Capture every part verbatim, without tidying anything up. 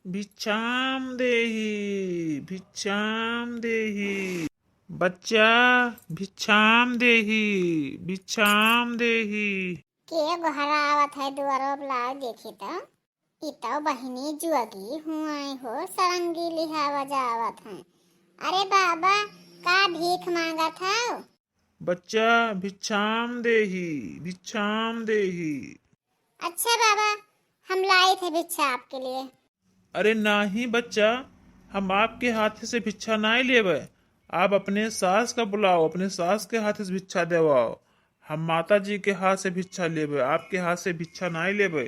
भिक्षाम देहि, भिक्षाम देहि। बच्चा, भिक्षाम देहि, भिक्षाम देहि। के गोहरावत है दुआरो, लाओ देखी तो। ई तो बहिनी जुअगी हुआई हो, सरंगी लिहा बजावत हैं। अरे बाबा, का भीख मांगत हौ? बच्चा, भिक्षाम देहि, भिक्षाम देहि। अच्छा बाबा, हम लाइत है भिक्षा आपके लिए। अरे नाही बच्चा, हम आपके हाथ से भिक्षा नाही लेबे। आप अपने सास का बुलाओ, अपने सास के हाथ से भिक्षा देवाओ। हम माता जी के हाथ से भिक्षा लेबे, आपके हाथ से भिक्षा नाही लेबे।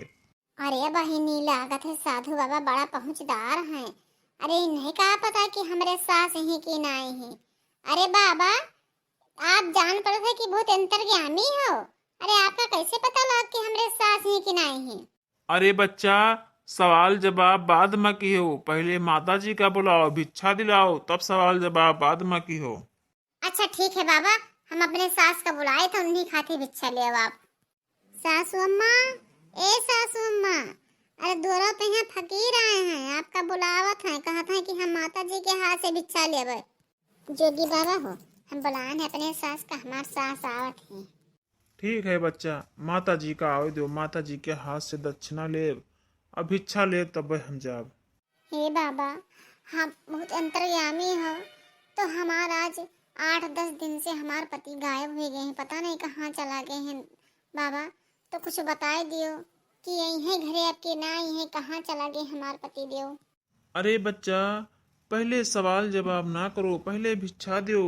अरे बहिनी, लागत है साधु बाबा बड़ा पहुँचदार हैं। अरे इन्हें का पता कि हमरे सास ही कि नाही ही। अरे बाबा, आप जान पड़त है कि बहुत अंतर्यामी हो। अरे आपका कैसे पता लग कि हमरे सास ही कि नाही ही? अरे बच्चा, सवाल जवाब बाद में किहो, पहले माता जी का बुलाओ, भिक्षा दिलाओ, तब सवाल जवाब बाद में किहो। अच्छा ठीक है बाबा, हम अपने सास का बुलाए तो उन्हीं खातिर भिक्षा ले आओ आप। सासू अम्मा, ए सासू अम्मा, अरे दुआरा पे यहाँ फकीर आए हैं, आपका बुलावत हैं, कहत हैं कि हम माता जी के हाथ से भिक्षा लेबे। जोगी बाबा हो, हम बुलाए हैं अपने सास का, हमार सास आवत हैं। ठीक है बच्चा, माता जी का आवे दो, माता जी के हाथ से दक्षिणा लेब, अब भिक्षा लेब तब हम जाब। हे बाबा, हम बहुत अंतर्यामी हो, तो हमार आज आठ दस दिन से हमार पति गायब हो गए हैं, पता नहीं कहाँ चला गए हैं बाबा। तो कुछ बताए दियो कि यही है घरे आपके ना आई है, कहाँ चला गए हमार पति देव। अरे बच्चा, पहले सवाल जवाब ना करो, पहले भिक्षा दो।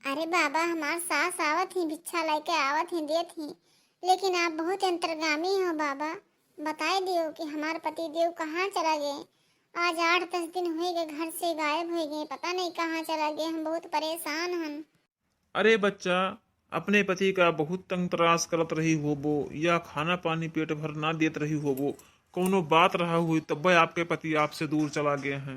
अरे बाबा, हमार सास आवत ही, भिक्षा लेके आवत ही, देत ही, लेकिन आप बहुत अंतर्गामी हो बाबा। बताए दियो कि हमार पति देव कहाँ चला गए। आज आठ दस दिन हो गए, घर से गायब हो गए, पता नहीं कहाँ चला गए। हम बहुत परेशान हन। अरे बच्चा, अपने पति का बहुत तंग तराश करत रही होबो या खाना पानी पेट भर ना देत रही होबो, कौनो बात रहा हुई तब्बे आपके पति आपसे दूर चला गए हैं।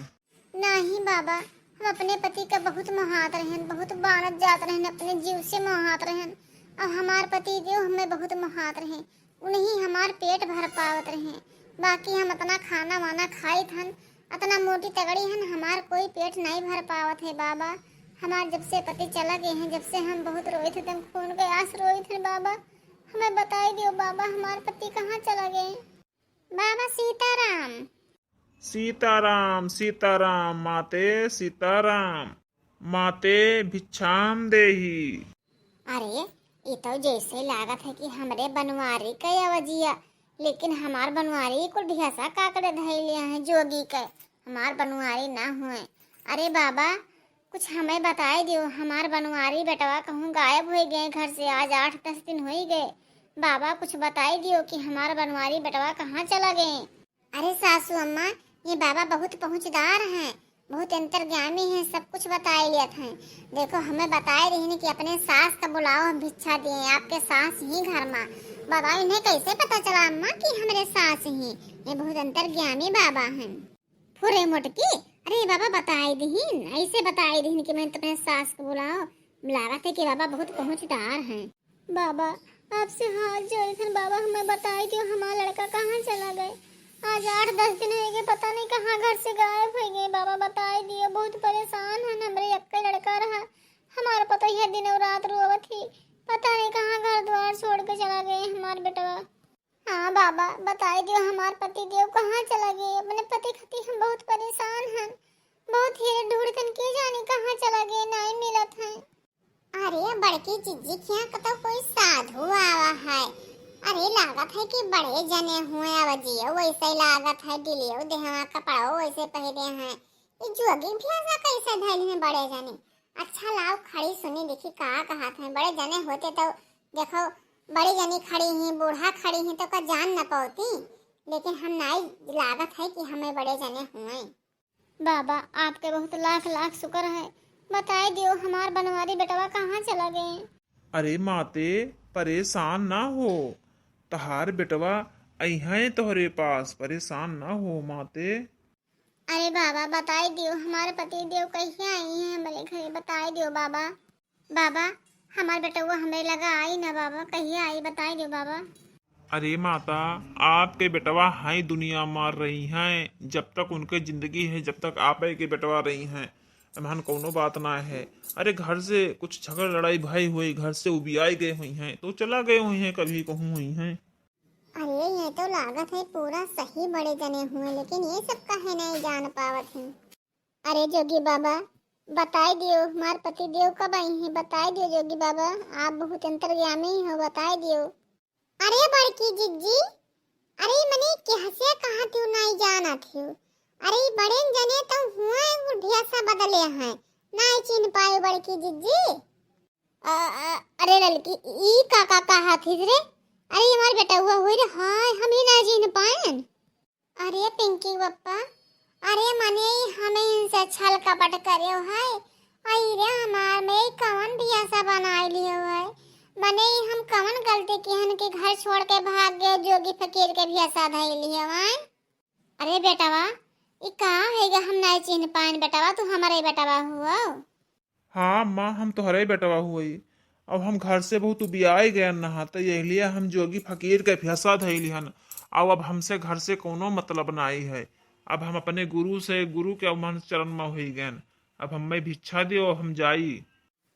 नहीं बाबा, हम अपने पति का बहुत मोहात रहन, बहुत बानत जात रहन, अपने जीव से मोहात रहन। और हमार पति देव हमें बहुत मोहात रहे, उन्हीं हमार पेट भर पावत रहे, बाकी हम अतना खाना वाना खाइत हन, अतना मोटी तगड़ी हन, हमार कोई पेट नहीं भर पावत है बाबा। हमार जब से पति चला गए हैं, जब से हम बहुत रोइत हन, खून के आंस रोइत हन बाबा। हमें बताई दियो बाबा, हमार पति कहाँ चला गए? बाबा सीताराम। सीताराम, सीताराम, माते सीताराम, माते भिक्षाम देही। अरे, ई तो जैसे लागत है कि हमरे बनवारी का आवाजिया, लेकिन हमार बनवारी कुल ढियासा काकड़े धइले हैं जोगी के, हमार बनवारी ना हुए। अरे बाबा, कुछ हमें बताए दियो, हमार बनवारी बेटवा कहूँ गायब हो गए घर से, आज आठ दस दिन हो ही गए। बाबा, कुछ बताए दियो कि हमार बनवारी बेटवा कहाँ चला गए। अरे सासू अम्मा, ये बाबा बहुत पहुँचदार हैं, बहुत अंतर्गामी हैं, सब कुछ बताए लेत हैं। देखो, हमें बताए रही कि अपने सास का बुलाओ, हम भिक्षा दिए, आपके सास ही घर में। बताओ, इन्हें कैसे पता चला अम्मा कि हमरे सास ही? ये बहुत अंतर्गामी बाबा हैं। फुरे मोटकी, अरे बाबा बताए दीहिन, ऐसे बताए दीहिन कि मैं तुम्हें सास को बुलाओ। लागत है कि बाबा बहुत पहुँचदार हैं। बाबा, आपसे हाथ जोड़े थे बाबा, हमें बताए दियो हमारा लड़का कहाँ चला गए। आज आठ दस दिन हो गए, पता नहीं कहाँ घर से गायब हो गए। बाबा बताए दियो, बहुत परेशान है, हमरे यक्के लड़का रहा, हमार पतोहिया दिन और रात रोवत ही, पता नहीं कहाँ घर द्वार छोड़ के चला गए हमार बेटवा। हाँ बाबा, बताए दियो हमार पति देव कहाँ चला गए, अपने पति खातिर हम बहुत परेशान हन, बहुत हेरे ढूंढतन, के जाने कहाँ चला गए, नाई मिलत हैं। अरे बड़की जिज्जी, खिया कतौ कोई साधु आवा है। अरे लागत है कि बड़े जने हुए, अब जियो वैसे ही लागत है, डिलियो देहवा कपड़ो वैसे पहने हैं। ये जोगी भी ऐसा कैसे धैल हैं बड़े जने? अच्छा लाओ खड़ी सुनी देखी का कहत हैं, बड़े जने होते तो देखो, बड़ी जनी खड़ी ही, बूढ़ा खड़ी ही तो का जान न पाती, लेकिन हम नाई लागत है कि हमें बड़े जने हुए। बाबा, आपके बहुत लाख लाख शुक्र है, बताए दियो हमार बनवारी बेटवा कहाँ चला गए। अरे माते, परेशान ना हो, तहार बेटवा अइहें तोहरे पास, परेशान ना हो माते। अरे बाबा, बताए दियो हमारे पति देव कहिया आई हैं हमारे घरे, बताए दियो बाबा। बाबा, हमार बेटवा हमरे लगा आई ना बाबा, कहिया आई बताए दियो बाबा। अरे माता, आपके बेटवा हैं दुनिया मा रही हैं, जब तक उनके जिंदगी है, जब तक आप के बेटवा रही हैं, एमहन कौनो बात ना है। अरे घर से कुछ झगड़ लड़ाई भई हुई, घर से उबियाई गए हुई हैं, तो चला गए हुई हैं, कभी कहूँ हुई हैं। अरे ये तो लागत है पूरा सही बड़े जने हुए, लेकिन ये सब काहे नहीं जान पावत हैं? अरे जोगी बाबा, बताई दियो, हमार पति देव कब आई हैं, बताई दियो जोगी बाबा, आप बहुत अंतर्यामी हो, बताई दियो। अरे बड़की जिज्जी, अरे मने केहसे कहा थियो नाई जाना थियो। अरे ई बड़ेन जने तो हुआ है, वो भेसा बदले हैं, नाई चिन्ह पाए बड़की जिज्जी। अ, अ, अरे ललकी, ई का, का कहा थिस रे? अरे ई हमार बेटवा हुई रे, हाय, हम ही नाई चिन्ह पाएन। अरे पिंकी बप्पा, अरे मने ई हमें इनसे छल कपट करेव है। आई रे हमार में ई कवन भेसा बनाई लियो है। मने ई हम कवन गलती किहन कि घर छोड़ के भाग गए, जोगी फकीर के भेसा धई लियो है। अरे बेटवा, ई का है गे, हम नाई चिन्ह पाएन बेटवा, तू हमारे बेटवा हुआ। हाँ अम्मा, हम तोहरे बेटवा हुई। अब हम घर से बहुत उबियाए गए न, त यही लिए हम जोगी फकीर के भेसा धइली हन। अब, अब हमसे घर से कौनो मतलब नाई है। अब हम अपने गुरु से, गुरु के अब मन चरण में हुई गए। अब हमें भिक्षा दियो, हम जाई।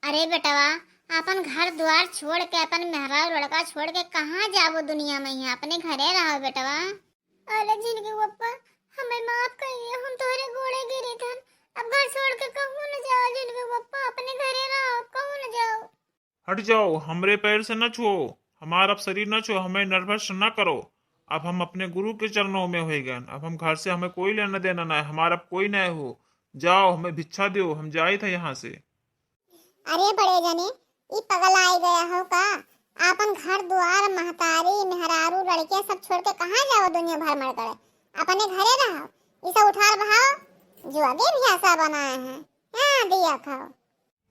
अरे बेटवा, अपन घर द्वार छोड़ के, अपन मेहरारू लड़का छोड़ के कहाँ जाबो दुनिया में, यहाँ अपने घरे रहो बेटवा। अरे झिनके बप्पा, हमें माफ करिए, हम तोहरे गोड़े गिरी थन। अब घर छोड़ के कहूँ न जाओ झिनके बप्पा, अपने घरे रहो, कहूँ न जाओ। हट जाओ, हमरे पैर से न छुओ, हमार अब शरीर न छुओ, हमें नरभ्रष्ट न करो। अब हम अपने गुरु के चरणों में हो गए, अब हम घर से हमें कोई लेना देना ना है, हमार अब कोई ना हो। जाओ, हमें भिक्षा दो, हम जाइत है यहाँ से। अरे बड़े जने, ई पगल आए गया हो का? आपन घर द्वार, महतारी, मेहरारू, लड़के सब छोड़ के कहाँ जाओ दुनिया भ्रमण करे? अपने घरे रहो। ई सब उठार बहाओ, जो आगे भेसा बनाए हैं। हाँ, दिया खाओ।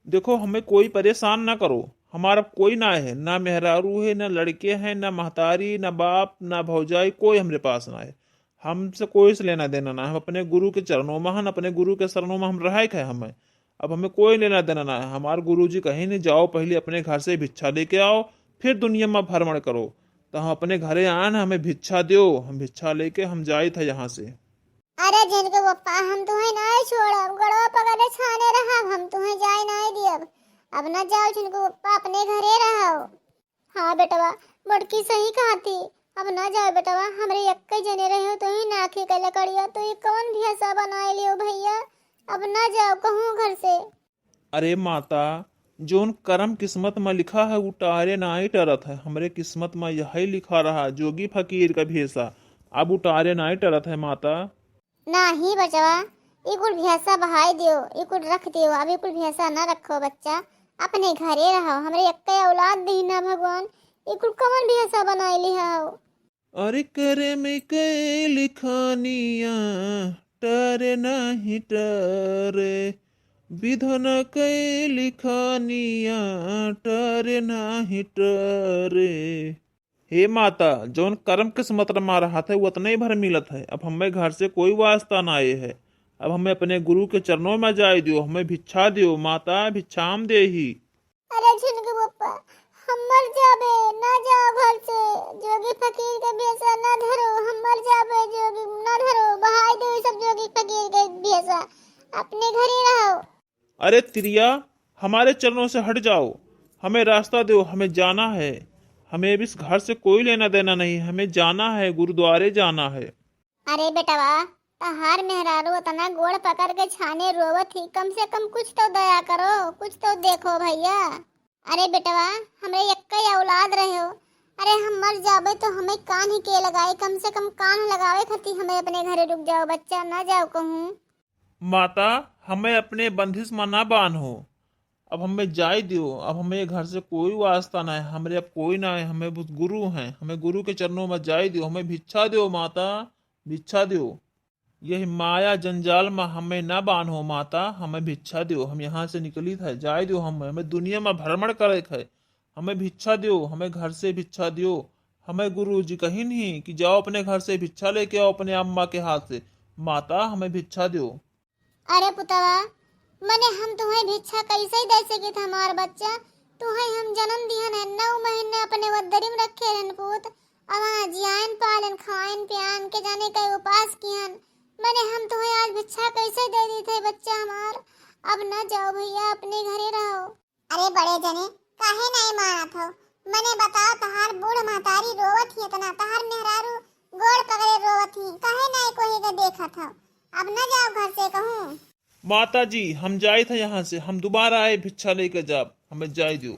देखो, हमें कोई परेशान ना करो। हमारा कोई ना है, ना मेहरारू है, ना लड़के हैं, ना महतारी, ना बाप, ना भौजाई, कोई हमरे पास ना है। हमसे कोई से लेना देना ना है। हम अपने गुरु के चरणों में हन, अपने गुरु के चरणों में हम रहे के है हमें। अब हमें कोई लेना देना ना है। हमार गुरु जी कहीं नहीं, जाओ पहले अपने घर से भिक्षा लेके आओ, फिर दुनिया में भ्रमण करो। तो हम अपने घरे आन, हमें भिक्षा दो, हम भिक्षा लेके हम जाइत है यहाँ से। अरे झिनके बप्पा, हम तुहें नाई छोड़ब, गोड़वा पकड़े छाने रहब, हम तुहें जाए नाई दियब। अब न जाओ झिनके बप्पा, अपने घरे रहो। हाँ बेटवा, बड़की सही कहा थी, अब न जाओ बेटवा, हमरे एक्के जने रहे हो, तुही नाखी के लकड़िया, तुही कौन भेसा बनाए लियो भैया, अब न जाओ कहूँ घर से। अरे माता, जौन करम किस्मत में लिखा है, उ टारे नाई टरत है। हमरे किस्मत में यही लिखा रहा, जोगी फकीर का भेसा। अब उ टारे नाई टरत है माता। नाही बचवा, ई कुल भेसा बहाई दियो, ई कुल रख दियो। अब ई कुल भेसा न रखो बच्चा, अपने घरे रहो। हमरे एक्के औलाद दीना भगवान, ई कुल कवन भेसा बनाई लिहाओ? अरे करम के लिखानिया टरे नाही टरे, विधन के लिखानिया टरे नाही टरे। हे माता, जौन करम किस्मत मा रहत है, उतने भर मिलत है। अब हमें घर से कोई वास्ता ना आए है। अब हमें अपने गुरु के चरणों में जाए दियो, हमें भिक्षा दियो, माता भिक्षाम देही। अरे झिनके बप्पा, हम मर जाबे, ना जाओ घर से, जोगी फकीर के भेसा ना धरो, हम मर जाबे, जोगी ना धरो, बहाई दो सब जोगी फकीर के भेसा, अपने घरे रहो। अरे तिरिया, हमारे चरणों से हट जाओ, हमें रास्ता दो, हमें जाना है, हमें अब इस घर से कोई लेना देना नहीं, हमें जाना है, गुरुद्वारे जाना है। अरे बेटवा, तहार मेहरारू उतना गोड़ पकड़ के छाने रोवत ही, कम से कम कुछ तो दया करो, कुछ तो देखो भैया। अरे बेटवा, हमरे एक्के औलाद रहे हो, अरे हम मर जाबे तो हमें कान ही के लगाए, कम से कम कान लगावे खातिर हमें अपने घरे रुक जाओ बच्चा, ना जाओ कहूँ। माता, हमें अपने बंदिश में ना बांधो, अब हमें जाए दियो, अब हमें ये घर से कोई वास्ता ना है, हमरे अब कोई ना है, हमें बस गुरु हैं, हमें गुरु के चरणों में जाए दियो, हमें भिक्षा दियो माता, भिक्षा दियो। यही माया जंजाल में हमें ना बांधो माता, हमें भिक्षा दियो, हम यहाँ से निकलित है, जाए दियो हमें, हमें दुनिया में भ्रमण करे के है, हमें भिक्षा दियो, हमें घर से भिक्षा दियो। हमें गुरु जी कही नहीं कि जाओ अपने घर से भिक्षा लेके आओ अपने अम्मा के हाथ से। माता, हमें भिक्षा दियो। अरे पुतवा, मने हम तुहें भिक्षा कैसे दे सकित हमार बच्चा? तुहें हम जन्म दिहन है, नौ महीने अपने उदरी में रखे रहन पूत, अब वहाँ जियान पालन, खायन पियान के जाने कई उपास कियन। मने हम तुहे आज भिक्षा कैसे दे दी थे बच्चा हमार? अब न जाओ भैया, अपने घरे रहो। अरे बड़े जने, काहे नहीं मानत हो? मने बताओ, तहार बूढ़ महतारी रोवत ही इतना, तहार मेहरारू गोड़ पकड़े रोवत ही, काहे नहीं कोई के देखत हो? अब न जाओ घर से कहूँ। माता जी, हम जाइत है यहाँ से, हम दोबारा आए भिक्षा लेके जाब, हमें जाए दियो।